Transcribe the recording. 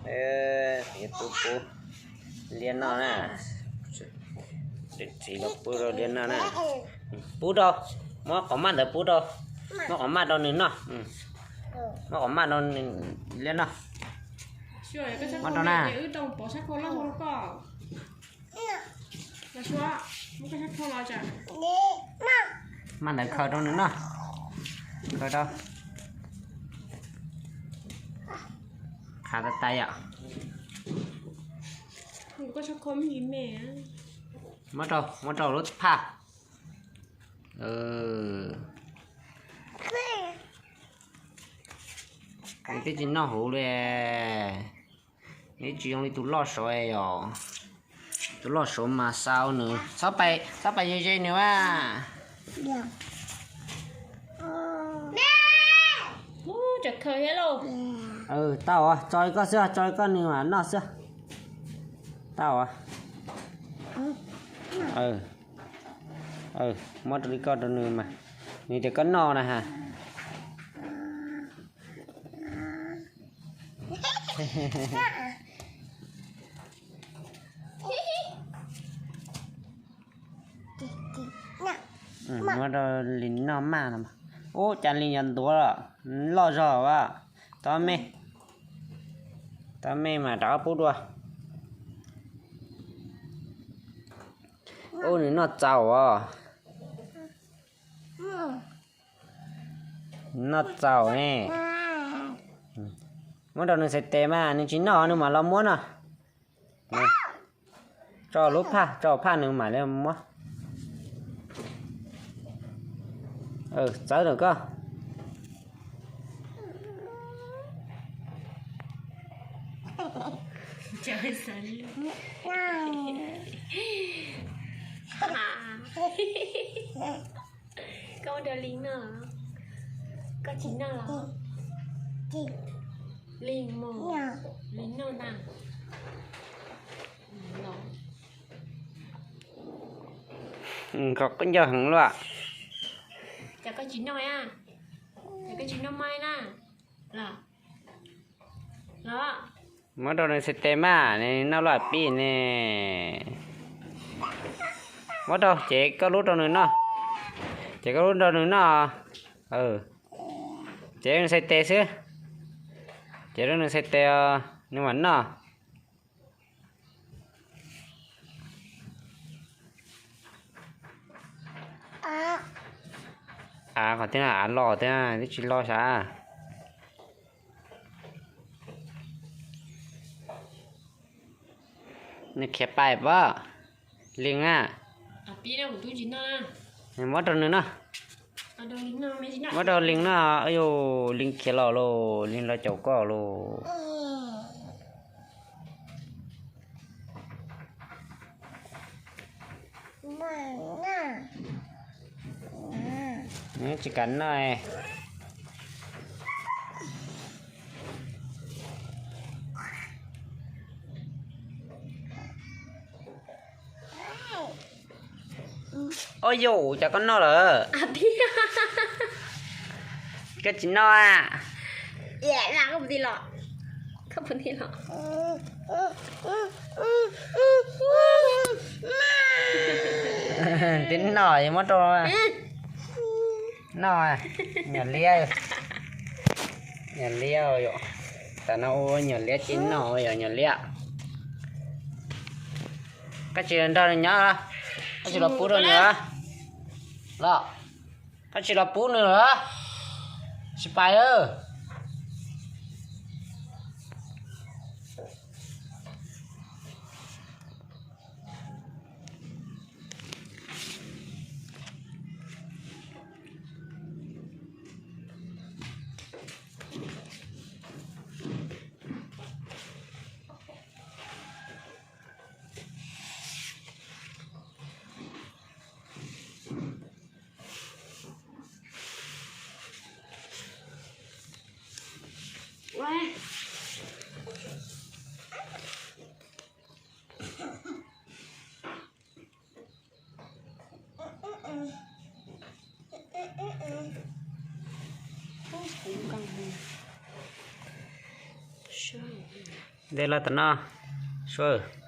Pub, pub liab noj na. Txiv los pub rau liab noj na. Pub rau, muab qhov maj ntawd pub rau. Muab qhov maj rau nws noj. Muab qhov maj rau nws liab noj. Muab rau na. Maj ntawd khaws rau nws noj. Khaws rau. Qhav tas tas yom. Muab rau, muab rau lub phaj. Nws twb tsis noj huv li. Nws tsis zoo li tus loj saud os. Tus loj saud mas xa nws, txhob pais ze ze nws a. Tau, tso li koj xwb, tso li koj nws mas noj xwb. Tau. Muab rau li koj rau nws mas, nws tias koj noj na ha. Muab rau Lis noj maj no. Ub, cas Lis yuav ntuav loj zog as. Tab meeg, tab meeg mas rov qab pub dua. Ub, nws noj txaus as. Noj txaus ne. Muab rau nws xais tes mas nws tsis noj nws mam los muab no. Tso lub phaj, tso phaj nws mam li muab. Txawb ntawm koj. Koj ua rau Lis noj los? Koj tsis noj los? Lis mog, Lis noj na. Nkhaus khaub ncaws heev luaj. Cas koj tsis noj a? Cas koj tsis noj maj na? Los, los. Muab rau nws xais tes mas nws noj luaj pib ne. Muab rau, cev koj lub rau nws noj. Cev koj lub rau nws noj. Cev rau nws xais tes xwb. Cev rau nws xais tes os, nws mam noj. Av qhov twg na, av los twb, twb tsis los sav. Nws khiav pais pab. Lis na. Muab rau nws noj. Muab rau Lis noj. Yus, Lis khiav los lauj, Lis los caum koj lauj. Nws tsis kam noj. Ua yus, cas koj noj lawm? Koj tsis noj a? Twb noj, muab rau noj. Nyuam liab, nyuam liab yom. Tam no ua nyuam liab tsis noj yom, nyuam liab. Koj tsis nrog nws nyob, koj tsis los pub rau nws los? Koj tsis los pub nws los? Tsis pais lawm. Dej loj tam no, Suav.